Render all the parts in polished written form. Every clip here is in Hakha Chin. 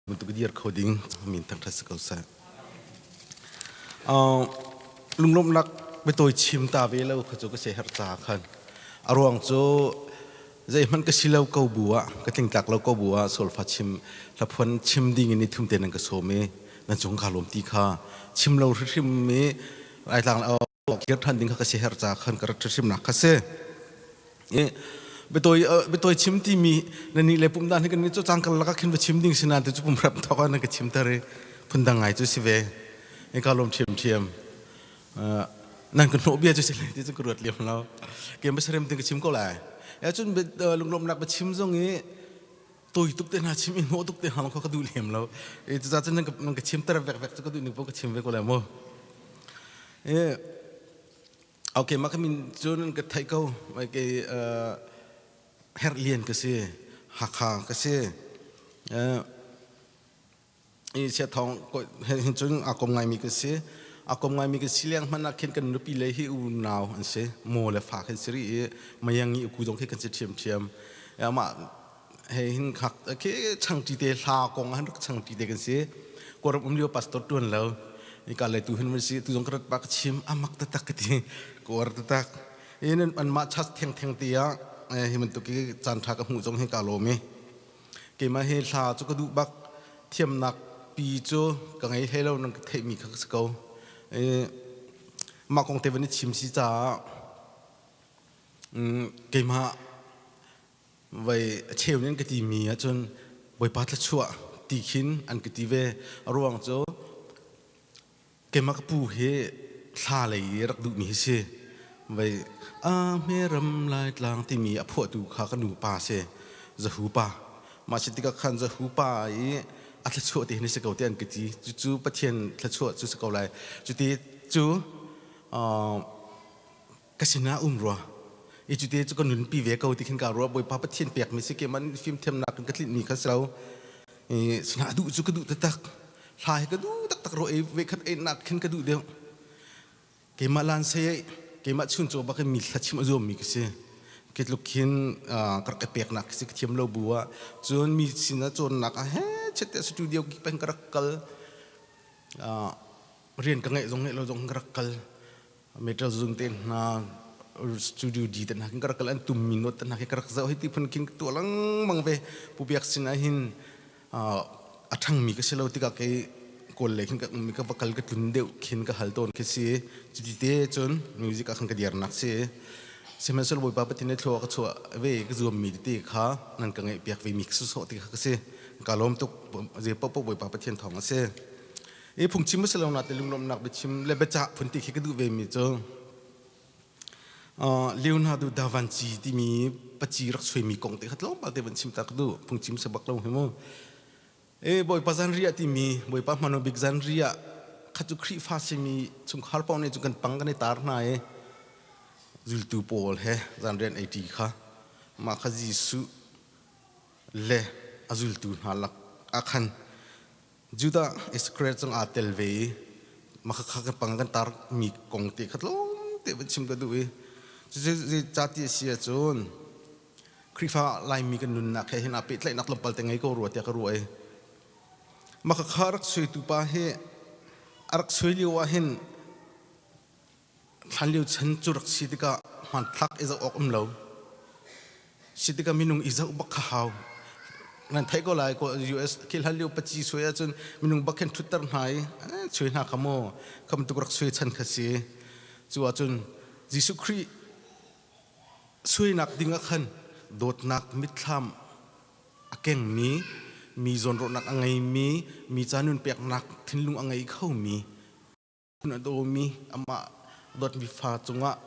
Bantuk dir kho ding min thangṭhat si ko seh. Lunglawmhnak biatawi chim ta ve lo kha cu ka siaherh ca khan. A ruang cu zeihmanh ka si lo ko bu ah, ka tlingtlak lo ko bu ah solfa chim hlaphuan chim ding in ni thum te nan ka sawm i nan cung kaa lawm ti kha chim lo hrimhrim i Laitlang kir ṭhan ding kha ka siaherh ca khan ka rat hrimhrimnak kha si. I biatawi biatawi chim timi na nih le pumdan hi kan ni cu cangkal laka khin va chim ding si nain tu cu pumrap thawk ah na ka chim ter i phundang ngai cu si ve. I ka lawm ṭhiamṭhiam. Nan ka hnawh bia cu si le ti cu ka ruat liam lo. Ke masarem tin ka chim ko lai. Ya cun lunglawmhnak ba chim zong i tawi tuk te hna chim i hnawh tuk te hna kha ka duh lem lo. I cucaah cun nan ka chim ter vek vek cu ka duh ning paoh ka chim ve ko lai mu. I Okay, mah ka min cu nan ka theih ko. Kei Herh Lian ka si, Hakha ka si. I Siathawng hin cun aa kom ngaimi ka si. Aa kom ngaimi ka si leng hmanh ah khin kan nupi le hi unau an si. Maw le fa khin si rih i mayang i uku zong khi kan si ṭhiamṭhiam. Amah he hin khak khi changṭi te hla kong han rak changṭi te kan si. Kawlram um lio pastor ṭuan lo. Ika le tu hin mun si tu zong ka rat pa ka chim amak taktak ka ti ka uar taktak. In anmah chas theng theng ti ah hi bantuk i caan ṭha ka hmuh zong hi ka lawm i keimah hi hla cu ka duh bak thiamnak pi cu ka ngei hlei lo nan ka theihmi kha ka si ko. Mah kong te van i chim si caah keimah Vai a cheu nih an ka timi ahcun Bawipa thluachuah ti khin an ka ti ve. A ruang cu keimah ka pu hi thla lei i rak duhmi hi si. Vai a hmeram Laitlang timi a phuahtu kha ka nu pa si. Zahu pa. Mah si tikah khan Zahu pa i a thluachuah ti hin a si ko tiah an ka ti. Cucu Pathian thluachuah cu si ko lai. Cuti cu ka sinah um rua i cute cu ka nunpi ve ko ti khin ka ruah. Bawipa Pathian pekmi si ke man fimthiamnak in ka tlinhmi kha si lo. I sinah duh cu ka duh taktak, hla hi ka duh taktak ro ei ve khat einak khin ka duh deuh. Keimah lan sei keimah chun chaw bak in mi thla chim a zuammi ka si. Ke tluk khin ka rak i peknak si ka thiam lo bu ah cun mi sinah cawnnak ah he chette studio ki peng ka rak kal, rian ka ngeih zong ngeih lo zong ka rak kal. Metal zung te hna, studio D te hna kin ka rak kal, an tum mi note te hna khi ka rak zoh. Hi ti phun khin ka tuah lengmang ve. Pu Biak sin ah hin a ṭhangmi ka si lo tikah kei kawl lei khin ka um i ka va kal ka tlun deuh khin ka hal tawn khi si. Cuti te cun music ah khan ka dirnak si. Sihmanhsehlaw Bawipa Pathian nih thlua ka chuah ve ka zuammi tete kha nan ka ngaihpiak ve mi sawsawh ti kha ka si. Ka lawm tuk. Zei paohpaoh Bawipa Pathian thawng a si. I phungchim a si lo nain lunglawmhnak biachim le biacah phun ti khi ka duh vemi cu Leonardo da Vinci timi paci rak suaimi kong te kha tlawmpal te van chim ta ka duh. Phungchim si bak lo hi mu. E Bawipa zanriah timi, Bawipa hmanu bik zanriah kha cu Khrihfa simi chungkhar paoh nih cu kan pang kan i tar hna i zultu pawl he zanriah an ei ṭi kha. Mah kha Jesuh le a zultu hna lak ah khan Judah Iskariot zong aa tel ve i makhakha kan pang kan tarmi kong te kha tlawmte van chim ka duh i cucu ca ti a si ahcun Khrihfa Laimi kan nunnak he hin aa pehtlaihnak tlawmpal te ngei ko rua tiah ka ruah i makhakha rak suaitu pa hi a rak suai lio ah hin Hlanlio chan cu rak si tikah hmanthlak i zoh awk um lo. Si tikah minung i zoh bak kha hau. Nan theih ko lai ko US khi hlanlio paci suai ahcun minung bak khin ṭhutter hna i suai hna kha maw kha bantuk rak suai chan kha si. Cu ahcun Jesuh Khrih suainak ding ah khan dawtnak mitthlam a kengmi, mi zawnruahnak a ngeimi, mi ca nun peknak thinlung a ngei khomi a dawmi amah dawtmi fa cungah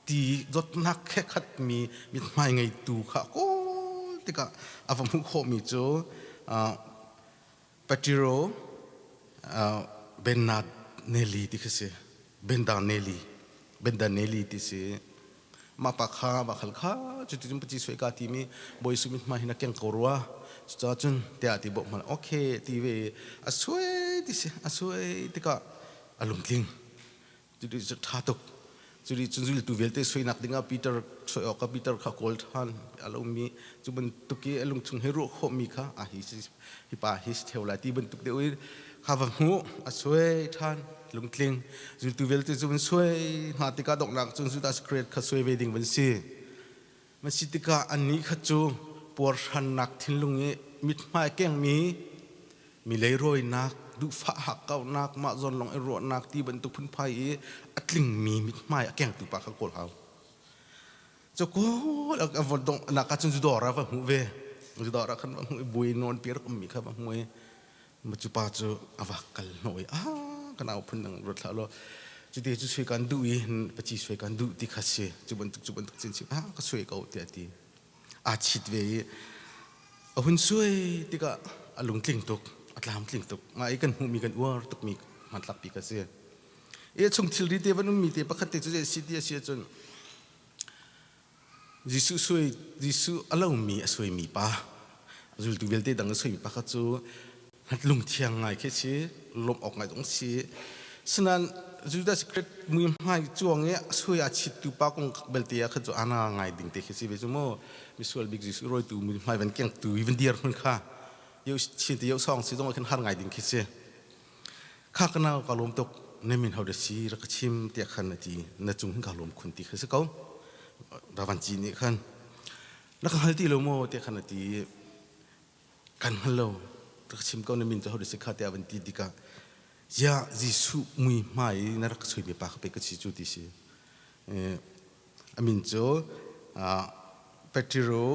ti dawtnak he khatmi mithmai ngeitu kha kawl tikah a va hmuh khawhmi cu Patiro Bernard Nelly ti khi si. Bendanelli Bendanelli ti si. Mah pa kha va khal kha cuti cun paci suai ka timi Bawi Jesuh mithmai hin a keng ko rua. Cucaah cun tiah ti bawh hmanh okay ti ve a suai ti si. A suai tikah a lungtling. Cuti cu ṭha tuk. Curi cun zultu vialte suinak dingah Peter soi awk ah Peter kha kawl ṭhan. A lomi cu bantuk i a lungchung he ruah khawhmi kha a hi hi pa hi si theo lai ti bantuk deuh i kha va hmuh a suai ṭhan lungtling. Zultu vialte cu van suai hna tikah donghnak cun Judas Iscariot kha suai ve ding van si. Van si tikah annih kha cu puarhrannak thinlung i mithmai kengmi mi leirawinak, duhfah hakkauhnak, mah zawn lawng i ruahnak ti bantuk phunphai i a tlingmi mithmai a kengtu pa kha kawl hau. Cu kawl a von dongh nak ah cun zudawr ah va hmuh ve. Zudawr ah khan va hmuh i buai nawn pi rak ummi kha va hmuh i cu pa cu a va kal hnawh i ah ka nau phun dang ruat hlah law cuti cu sui kan duh i paci sui kan duh ti kha si cu bantuk cu bantuk cin ah ka sui ko tiah a ti. Aa chit ve i a hun suai tikah a lungtling tuk, a tlamtling tuk. Mah i kan hmuhmi kan uar tukmi hmantlakpi kha si. I a chung thilri te van ummi te pakhat te cu zei si ti a si ahcun Jesuh suai Jesuh a lomi a suaimi pa zultu vialte dang a suaimi pa kha cu lungthiang ngai khi si lawmh awk ngai zong si. Sinain Judas Iscariot muihmai cuang i suai a chittu pa kong belte ah khan cu ana ngai ding te khi si ve cu mu. Misual bik Jesuh rawitu muihmai van kengtu i van dir hmun kha yau chin te yau sawng si zong ah khin har ngai ding khi si. Kha ka nau ka lawm tuk na min ho da si rak ka chim tiah khan a ti na cung hin ka lawm khun ti kha si ko. Ravan ci nih khan na ka hngal ti lo maw tiah khan a ti Kan hngal lo. Rak chim ko na min cu ho si kha tiah van ti tikah ziah Jesuh mui hmai i na rak suimi pa kha pei ka si cu ti si. A min cu Petro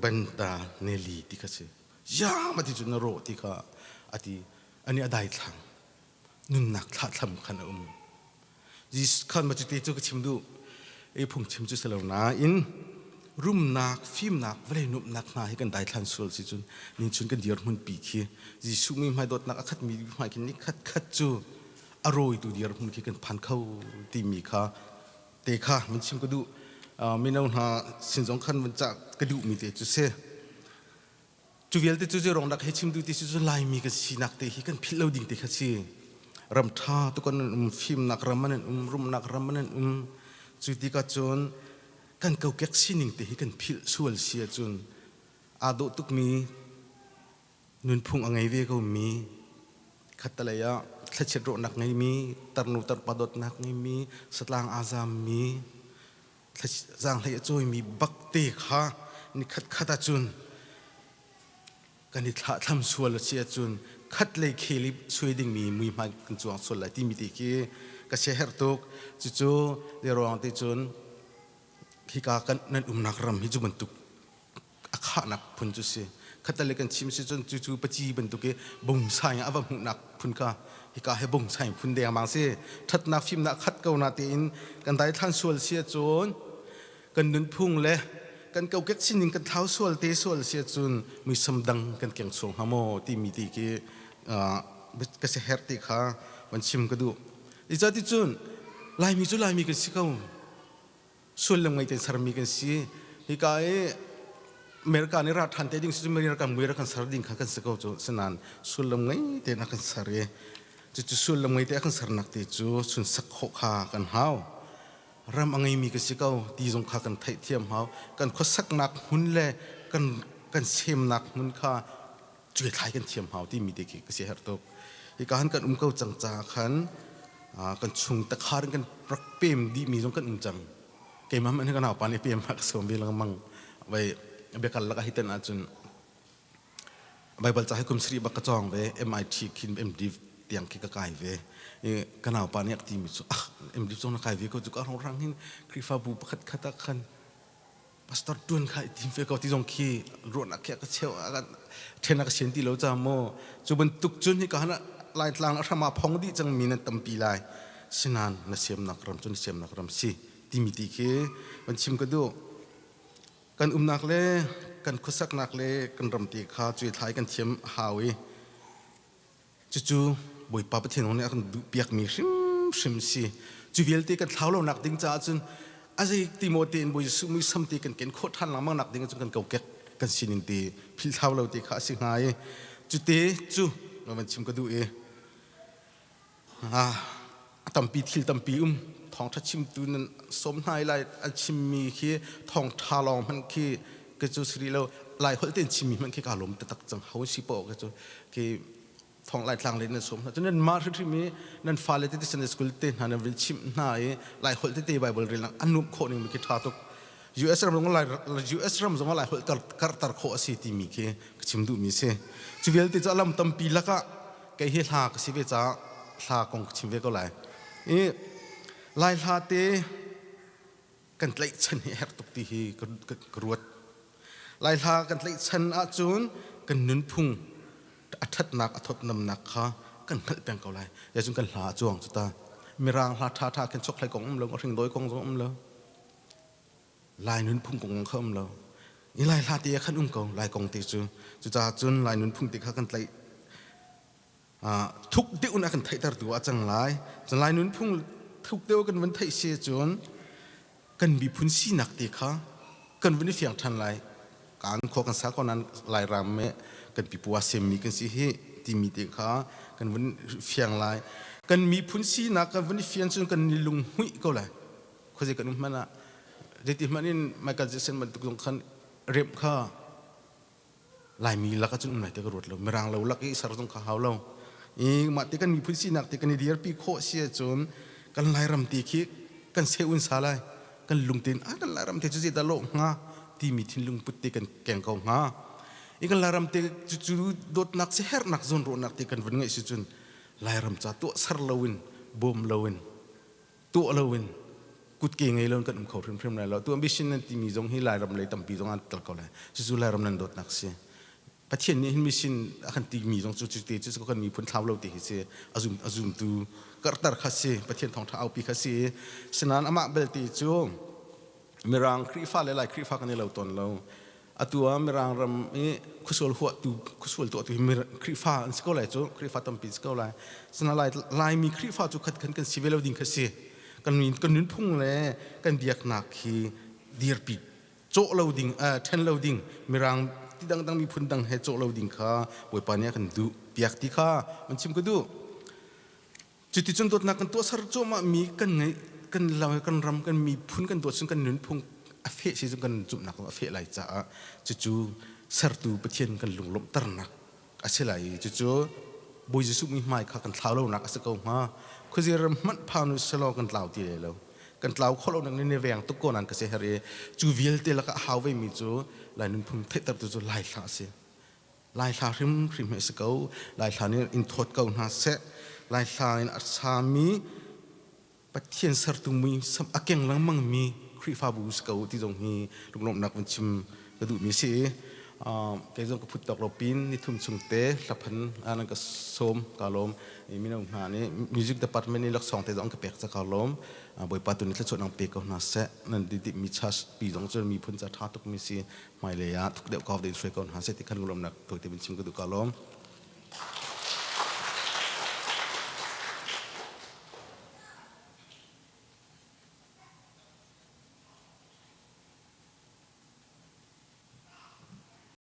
Banda Nelly ti kha si. Ziah ma ti cu na rawh ti kha a ti. Ani a daithlang. Nunnak thlahthlam khan a um. Jesus khan ma cuti cu ka chim duh. I phungchim cu si lo nain rumnak, fimnak, vawlei nuamhnak hna hi kan daithlan sual si cun nichun kan dirhmun pi khi Jesuh mi hmai dawtnak a khatmi hmai khin ni khat khat cu a rawitu dirhmun khi kan phan kho timi kha te kha mun chim ka duh. Mino hna sin zong khan mun cah ka duhmi te cu si. Cu vialte cu zei rak hei chim duh ti si cu Laimi kan sinak te hi kan philh lo ding te kha si. Ram ṭha tuk an um, fimnak ram an um, rumnak ram an um. Cu tikah cun kan kokek sining te hi kan philh sual si ahcun aa dawh tukmi nunphung a ngei ve komi khattalei ah thlachiat rawhnak ngeimi tarnu tarpa dawtnak ngeimi satlang aa zammi zaanghlei a cawimi bakte kha nikhat khat ahcun kan i thlahthlam sual a si ahcun khat lei khel i suai dingmi muihmai kan cuang sual lai timi ti khi ka siaherh tuk. Cucu zeiruang ti cun hika kan nan umnak ram hi cu bantuk a khahnak phun cu si. Khattelei kan chim si cun cucu paci bantuk i bungsai a va hmuhnak phun kha hika he bungsai phun dengmang si. Ṭhatnak fimnak khat ko na tein kan daithlan sual si ahcun kan nunphung le kan kokek sining kan thlau sual te sual si ahcun muisam dang kan keng sual hnga maw timi ti khi ka siaherh ti kha van chim ka duh. Icah cun Laimi cu Laimi kan si ko. Sullam ngei tein sermi kan si. Hika i America nih ra ṭhan te ding si cu America mui ra kan ser ding kha kan si ko cu. Sinain sullam ngei tein a kan ser i cucu sullam ngei te a kan sernak te cu sunsak khawh kha kan hau. Ram a ngeimi ka si ko ti zong kha kan theihthiam hau. Kan khuasaknak hmun le kan kan semnak hmun kha cuai kan thiam hau timi te khi ka si herh tuk. Hika han kan um ko cang ca khan kan chung takhar in kan rak pem dihmi zong kan um cang. Keimah hmanh hi ka naupa nih pem ka sawm ve lengmang. Vai biakal lak ah hi tan ahcun Bible ca hi kum sarih bak ka cawng ve MIT khin MD tiang khi ka kai ve. Ka naupa nih a ka timi cu ah MD zong na kai ve ko cu ka rong rang hin Khrihfabu pakhat khat ah khan Pastor tuan kha i tim fe ko ti zong khi ruahnak khi a ka cheu a kan then a ka sian ti lo ca maw cu bantuk cun hi ka han Laitlang a hram ah phong dih cang mi nan tampi lai sinan na siamnak ram cu na siamnak ram si timi ti khi van chim ka duh kan umnak le kan khuasaknak le kan ram ti kha cuai thlai kan thiam hau i Cucu Bawipa Pathian nih a kan duhpiakmi hrimhrim si. Cu vialte kan thlau lonak ding caah cun a zei ti maw tein Bawi Jesuh muisam te kan ken khawh ṭhan lengmang nak ding cun kan kokek kan sining te philhthlau lo te kha a si hnga i cute cu van chim ka duh i a tampi thil tampi um. Thawngṭha chimtu nan sawm hna i Lai an chimmi khi thawngṭha lawng hmanh khi ka cu si rih lo. Lai holh tein chimmi hmanh khi kaa lawm taktak cang. Ho si poah ka cu khi thawng Lai tlang le nan sawm hna. Cun nan mah hrimhrim i nan fale tete Sunday school te hna nan vun chimh hna i Lai holh tete Bible rel an nuamh khawh ning khi ṭha tuk. US ram zong Lai US ram zong Lai holh karhter khawh a si timi khi ka chim duhmi si. Cu vialte cu a lam tampi lakah kei hi hla ka si ve caah hla kong ka chim ve ko lai. I Lai hla te kan tlaihchan hi a herh tuk ti hi ka ruat. Lai hla kan tlaihchan ahcun kan nunphung a ṭhatnak a thawtnamnak kha kan hngalh peng ko lai. Ya cun kan hla a cuang cu ta. Mirang hla ṭhaṭha khin chokhlei kong um lo, hringdawi kong zong um lo. Lai nunphung kong kha um lo. I Lai hla te khan um ko, Lai kong te cu. Cucaah cun Lai nunphung te kha kan tlaih thuk deuh in a kan theihtertu a cang lai. Cun Lai nunphung thuk deuh kan vun theih si cun kan miphun sinak te kha kan vun i fiang ṭhan lai. Kan khua kan sa ko nan Lairam me kan pipu a semmi kan si hi timi te kha kan vun fiang lai. Kan miphun sinak kan vun i fian cun kan i lunghmuih ko lai. Khuazei kan um hmanh ah zeiti hmanh in Michael Jackson bantuk zong khan remh kha Laimi lak ahcun um lai ti ka ruat lo. Mirang lo lak i ser zong kha hau lo. I mah ti kan miphun sinak ti kan i dirpi khawh si ahcun kan Lairam ti khi kan seh un sa lai. Kan lungtin ah kan Lairam te cu zeidah lawh hnga timi thinlung put te kan keng ko hnga. I kan Lairam te cu dawtnak si herhnak zawnruahnak te kan vun ngeih si cun Lairam ca tuah ser loin bawm loin tuah loin kutke ngei loin kan um kho hrimhrim lai lo. Tu ambition nan timi zong hi Lairam lei tampi zong an tel ko lai. Cucu Lairam nan dawtnak si. Pathian nih hin mission a kan timi zong cu te cu kan miphun thlau lo ti hi si azum azumtu karhter kha si Pathian thawngtha aupi kha si. Sinan amah belte cu Mirang Khrihfa le Lai Khrihfa kan i lo tawn lo. Atu ah Mirang ram i khuasual huahtu khuasual tuahtu hi Khrihfa an si ko lai cu Khrihfa tampi si ko lai. Sina Lai Laimi Khrihfa cu khat khan kan si ve lo ding kha si. Kan kan nunphung le kan biaknak hi dirpi cawh lo ding ṭhen lo ding Mirang ti dangdang miphun dang he cawh lo ding kha Bawipa nih a kan duh piak ti kha man chim ka duh. Cuticun dawtnak kan tuahser cuahmah mi kan ngeih kan lam kan ram kan miphun kan dawt cun kan nunphung a feh si cun kan zumhnak a feh lai caah cucu sertu Pathian kan lunglawmhternak a si lai i cucu Bawi Jesuh mui hmai kha kan thlau lonak a si ko hnga. Khuazei ram hmanh phan u selaw kan tlau ti lai lo. Kan tlau kho lo nak ni veng tuk ko nan ka si her i cu vialte lakah a hau ve mi cu Lai nunphung theihtertu cu Lai hla a si. Lai hla hrimhrim hi a si ko. Lai hla nih in thawt ko hna seh. Lai hla in a sami Pathian sertu mui sam a keng lengmang mi Khrihfabu si ko ti zong hi lunglawmhnak vun chim ka duhmi si. Kei zong ka phut tawk lo pin ni thum chung te hlaphan nan ka sawm ka lawm. Mino hna nih music department nih laksawng te zong ka pek ca ka lawm. Bawipa tu nih thluachuah nang pe ko hna seh. Nan di mi church pi zong cu miphun ca tha tuk mi si. Hmailei ah thuk deuh kau ding hruai ko hna seh ti khan lunglawmhnak tawite vun chim ka duh ka lawm.